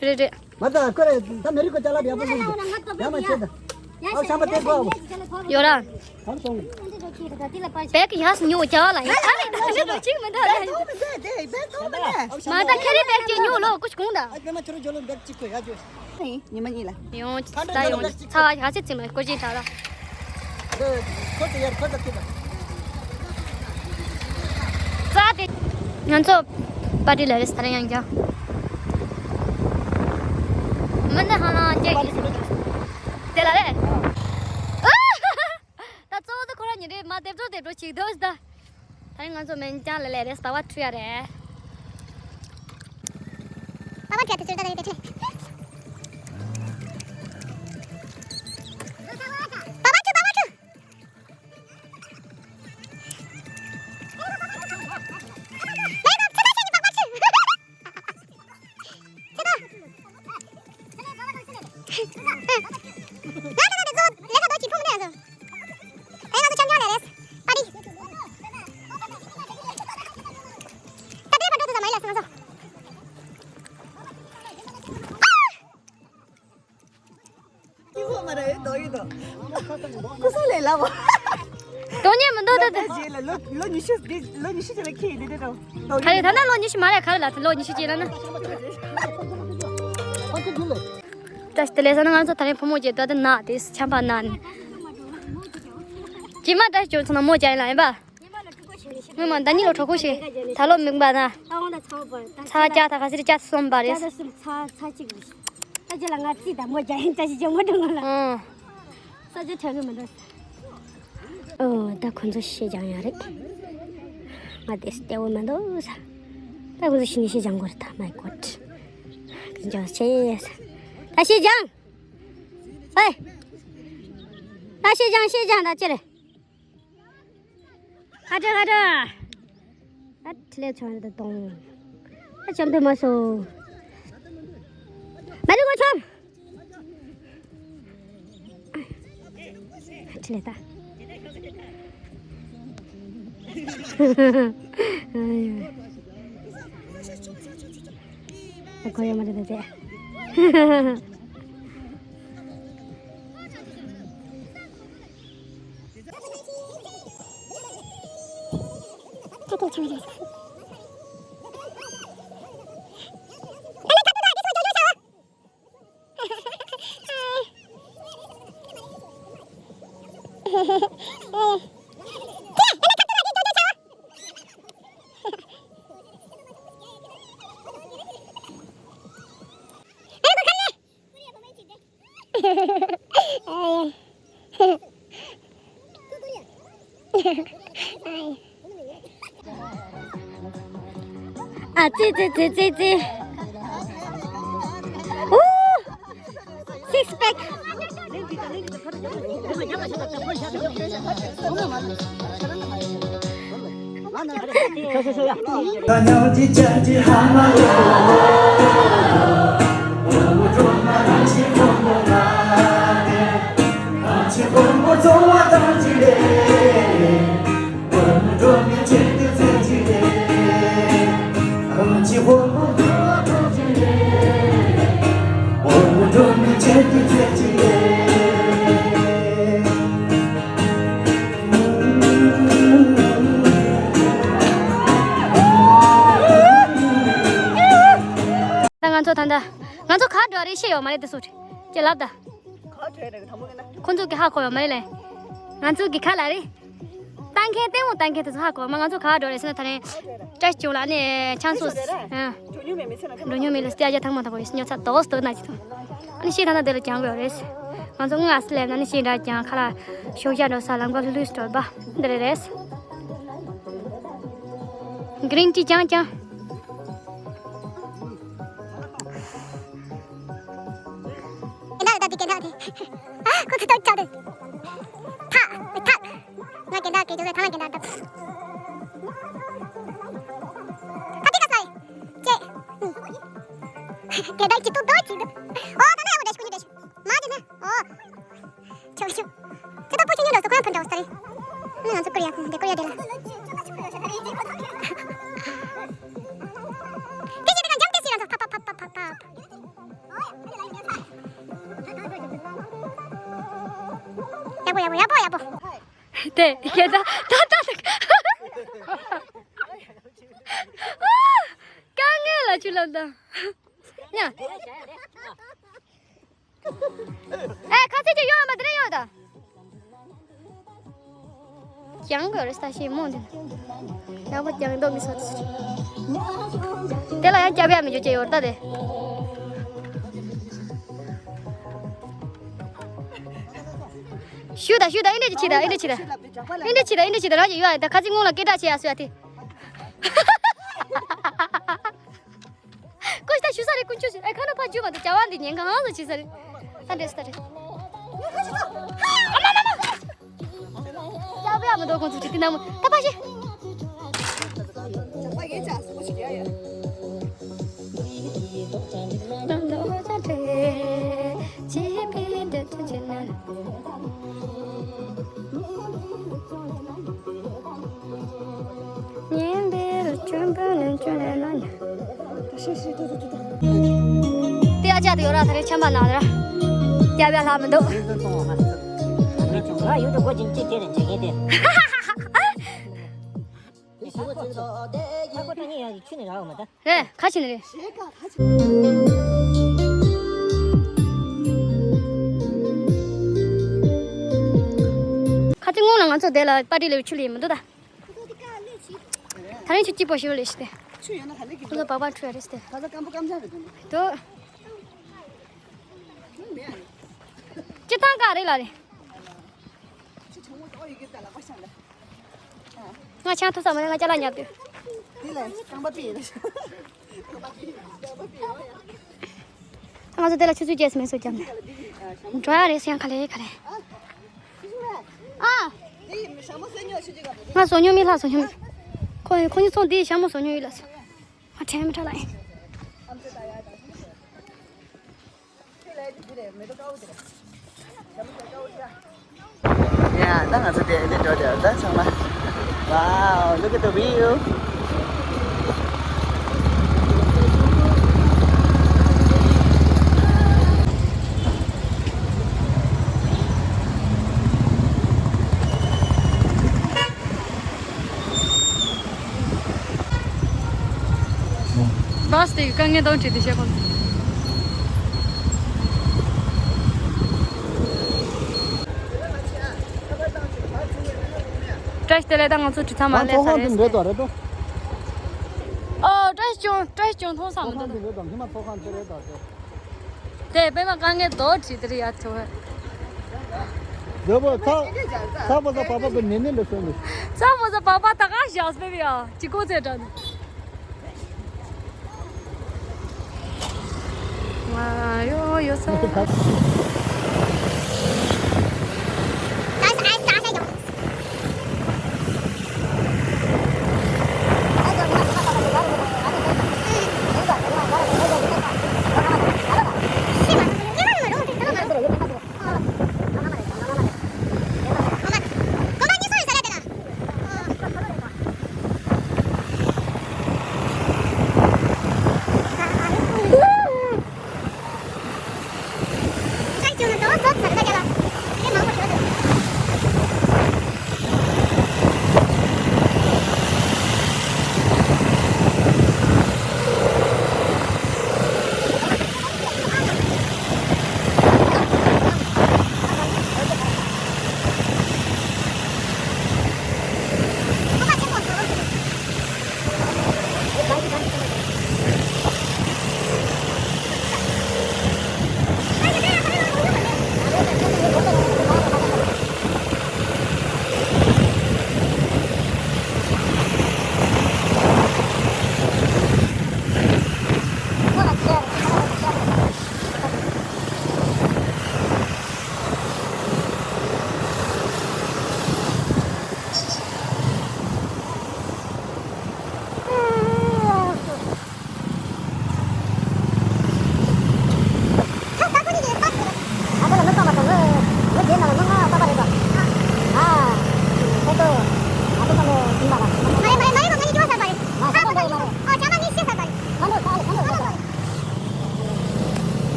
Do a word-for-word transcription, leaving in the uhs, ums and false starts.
རེད་རེད། མ་ད་ཁོ་རེ་ད་མེ་རི་ཀོ་ཅ་ལག་ཡག་པོ་བླུགས་འདུག་ཡ་མ་ཆེ་ད། ཨའོ་ཤམ་པ་སྟེར་གོ། ཡོད་ར། གང་སོང་། བེག་ཡག་ཉོ་བྱ་ལ་ཡིན། ཨ་རེ་ད་ཞིག་མི་འདུག་ར། མ་ད་ཁེ་རེ་བེག་ཅིག་ཉོ་ལོ་ཀུ་ཤུ་གུང་ད། ཨ་ཉི་མ་གཉིས་ལ། ཡོང་ད་ཡོང་ཚ་བ་ཡག་ཅིག་ཚིག་མ་ཀོ་ཅིག་ད་ལ། ཁོ་ཚོ་ཡར་ཁོ་ཚོ་ཁྱེད་ད། ཙ་དེ། ང་ཚོ་པར་ཊི་ལ་རེས་ད་རེ་ཡང་ཀྱང་། མི་འདི་ཧ་ལམ་ཅེ་དེ་ལ་རེད། ད་གཙོ་བོ་དེ་ཁོ་རང་ཉིད་རེད་མ་སྡེབ་གྲོགས་སྡེབ་གྲོགས་ཅིག་འདུག་ད། ད་རེས་ང་ཚོ་མེན་ཅང་ལ་ལས་རེས་ཟླ་བ་ཁྲུ་ཡ་རེད། ཟླ་བ་ཁྲུ་ཡ་དེ་ཚོ་ད་རེས་དེ་ཁྲི། ཟླ་བ་ཁྲུ་ཟླ་བ་ཁྲུ། ཀུ་སུ་ལས་ལ་བ། དོན་ཉེ་མི་འདུག་ད་ད། རྗེས་ལ་ལོ་ལོ་ཉི་ཤུ་འདི་ལོ་ཉི་ཤུ་ཅིག་ལ་ཁེལ་འདི་འདྲ་རོ། ག་རེ་ད་ན་ལོ་ཉི་ཤུ་མ་རེད་ག་རེ་ལ་ད་ལོ་ཉི་ཤུ་ཅིག་ལ་ན། ད་ཞི་ད་ལས་ས་ན་ང་ཚོ་ད་རིང་བུ་མོ་རྗེས་ད་ད་ན་དེ་ཆམ་པ་ན་ནི། ཇི་མ་ད་ཞོ་ཚོ་ན་མོ་རྒྱ་ཡིན་ལ་ཡིན་པ། ངོ་མ་ད་ནི་ལོ་གྲོགས་པོ་ཞིག་ད་ལོ་མིན་པ་ན། ད་འོང་ད་ཚ་བ་པ་ད་ཚ་བ་ཅག་ད་ག་སི་རི་ཅག་གསུམ་པ་རེད། ཅག་ད་གསུམ་ཚ་ཚ་གཅིག་རེད། ད་ཅི་ལ་ང་རྩིས་ད་མོ་རྒྱ་ཡིན་ད་ཞིག་ཅག་མོ་འགྲོ་ང་ལ། ཨང་། ས་ཆ་གྲག་གི་མི་འདུག་ཨོ་ད་ཁོ་ཚོ་ཤེས་ཀྱང་ཡང་རེད། ང་དེ་སྟེ་བོ་མི་འདུག་ས། ད་ཁོ་ཚོ་ཤེས་ནི་ཤེས་ཀྱང་གོ་རེད་ད་མའི་གོ་ཊི། ཀུན་ཅང་ཤེས་ས། ད་ཤེས་ཀྱང་། ཨེ། ད་ཤེས་ཀྱང་ཤེས་ཀྱང་ད་ཅི་རེད། ཧ་ཏྲ་ཧ་ཏྲ། ཨ་ཁྲི་ལས་ཆང་རེད་ད་གཏོང་། ཨ་ཆང་འདོད་མ་སོ། མ་རི་གོ་ཆང་། ཁྲི་ལས་ད། ཨ་ཁོ་ཡོད་མ་རེད་ད་དེ། ཨ་ཙི་ཙི་ཙི་ཙི་ཙི། ཨུ། སིགས་པེག་ད་ང་ཚོ་ད་ལྟ་ང་ཚོ་ག་འགྲོ་རེད་ཤེས་ཡོད། མ་རེད་དེ་སོ་ཁྲི། ཅེས་ལབ་ད། ཁོ་ཚོ་གི་ཧ་གོ་ཡོད་མ་རེད་ལེ། ང་ཚོ་གི་ཁ་ལ་རེད། ལྟ་མཁན་ལྟད་མོ་ལྟ་མཁན་དེ་ཚོ་ཧ་གོ་མ། ང་ཚོ་ག་འགྲོ་རེད་ཟེར་ན་ད་རེས། བཀྲ་ཤིས་ལགས་ནས་ཆང་སོ། ཨ། འགྲོ་མྱོང་མེད་ལ་སྟེ་ཨ་ཅག་ཐང་མ་ཐང་པོ་ཡོད་སྙོ་ཚ་དོག་སྟོད་ན་ཅི་ཐང་། ཨ་ནི་ཤེས་ཐང་ན་དེ་ལ་ཀྱང་དགོས་རེད། ང་ཚོ་དངུལ་ཨ་སི་ལེབ་ན་ནི་ཤེས་འདྲ་ཀྱང་ཁ་ལ་ཤོག་བྱ་འགྲོ་ས་ལམ་ཁ་ལྷུ་ལྷུ་སྟོད་པ་འདི་རེད་རེད། གི་རིན་ཅི་ཀྱང་ཀྱང་། ཁོ་ཚོ་ཏོག་ཙམ་དེ། ཐག་ཐག་ང་གན་ད་གན་ཅོ་ཟེར་ཐང་ལ་གན་ད་ད། ཁ་ཏི་ཁ་སའི། ཅེ། གན་ད་ཅི་ཏོག་ཏོག་ཅི་འདུག་ཨོ་ད་ན་ཡ་མོ་འདྲ་ཞིག་ཁོ་ཉིད་འདྲ་ཞིག་མ་ཅི་ན་ཨོ། ཆོག་ཆོག་ཁྱེད་ད་པོ་ཆུ་ཉུང་འདྲ་སོ་ཁོ་ཡང་ཕན་འདྲ་སོ་ད་རེད། ཨ་ནི་ང་ཚོ་ཀོ་རི་ཡ་ཁོང་དེ་ཀོ་རི་ཡ་དེ་ལ། དེ་ཅི་དེ་ག་འཇམ་དེ་སི་རང་ཚོ་ཕ་ཕ་ཕ་ཕ་ཕ་ཕ། ཡག་པོ་ཡག་པོ་ཡག་པོ་ཡག་པོ། དེ་ཁྱེད་ད་ད་ད་ད། དཀའ་ངལ་ལ་ཆུ་ལམ་དང་། ཉ། ཨེ་ཁ་ཚིག་ཅིག་ཡོང་བ་དེ་རིང་ཡོང་ད། ཀྱང་གི་རེ་ས་ཤེས་མོ་འདི། ཡག་པོ་ཀྱང་འདོག་མི་སོ། དེ་ལ་ཡང་སྐྱབས་ཡ་མི་འཇུ་ཅེ་ཡོར་ད་དེ། ཤུ་ད་ཤུ་ད་ཨིན་འདྲ་ཅི་ཆི་ད་ཨིན་འདྲ་ཆི་ད། ཨིན་འདྲ་ཆི་ད་ཨིན་འདྲ་ཆི་ད་རང་ཅིག་ཡོད་ཨ་ད་ཁ་ཚིག་སྔོན་ལ་སྐད་གྲགས་ཆེ་ཡ་སུ་ཡ་དེ། ཀོ་ཤ་ཞུ་ས་རེད་ཀུན་ཆུ་ཞུ། ཨེ་ཁ་ན་ཕ་ཇུ་མ་དེ་བྱ་བ་འདི་ཉན་གང་ལ་ཆི་ས་རེད། ཨ་འདྲེ་སི་ད་རེད། ཅག་པའི་ཨ་མ་དོ་ཁོང་ཚོ་ཅི་ཏི་ན་མོ་ད་ཕ་ཤི། དེ་ཨ་ཅག་དེ་ཡོད་ར་ད་རེས་ཆམ་པ་ནང་ར། སྐྱབས་ཡ་ལྷག་མི་འདུག་ང་ཡུལ་དུ་སྒོ་འབྱེད་ཀྱི་དེ་རེད་འཇལ་མཁན་དེ། ཁ་ཁོ་ཐང་ཉེ་ཡང་ཆུ་ནས་རག་མ་ད། རེད་ཁ་ཕྱེ་ནི་རེད། ཁ་ཅིག་སྔོན་ལ་ང་ཚོ་དེ་ལ་པར་ཊི་ལས་ཆུ་ལས་མི་འདུག་ད། ད་རིང་ཆུ་སྐྱིད་པོ་ཞིག་ལས་ཤི་སྟེ། ཆུ་ཡོད་ན་ཧ་ལས་ཀྱི་ཁོ་ཚོ་འདུག་བག་བག་འཁྲུ་ཡ་རེད་སྟེ། ད་ལྟ་སྐམ་པོ་སྐམ་ཆ་རེད་འདུག་དོ། མེད་ཨ་ནི། སྤྱིར་བཏང་ག་རེད་ལ་རེད། ཆུ་ཆུང་མོ་ཏོག་ཡི་གེ་ད་ལག་པ་ཤང་ལ། ང་ཆང་ཐུག་ས་མ་ཡོང་ང་ཅ་ལག་ཉར་དུས། དེ་ལ་རྐང་པ་པི་ཡིན་ལ། ང་ཚོ་དེ་ལ་ཆུ་ཚོད་བཅས་སུ་མེད་སོ་རྒྱབ་ནས། འགྲོ་ཡ་རེད་སེང་ག་ལེ་ག་ལེ། ཨ། ང་སོ་ཉོ་མི་ལྷ་སོ་ཉོ་མི། ཁོ་ཁོ་གཉིས་ཚོང་འདི་ཞྭ་མོ་སོ་ཉོ་ཡོད་ལ་སོ། ང་དྲན་མི་ཁྲ་ལ་ཡིན། ཡ། ད་ང་ཚོ་དེ་དེ་འགྲོ་དེ་ད་ཚང་མ། Wow, look at the view. བཱས་དེ་གི་དཀའ་ངལ་དང་བྲལ་ཏེ་བྱེད་དགོས། བཀྲ་ཤིས་བདེ་ལེགས། ད་ང་ཚོ་དྲི་ཚང་མ་ལས་ཚར་རེད། ཨོ་བཀྲ་ཤིས་ཀྱང་བཀྲ་ཤིས་ཀྱང་མཐོང་ས་མི་འདུག་དེ་པད་མ་དཀའ་ངལ་དོ་བྲིས་དེ་རེད་ཡ་ཐོ། རྒྱལ་པོ་ཚ་ཚ་པོ་ཚ་པ་པ་པ་ནེ་ནེ་འདྲ་སོང་ནས། ཚ་པོ་ཚ་པ་པ་ད་ག་ཞག་སྤེ་བི་ཡ་ཅི་གོ་ཚེ་དྲ་ནི། ང་ཡོ་ཡོ་ས།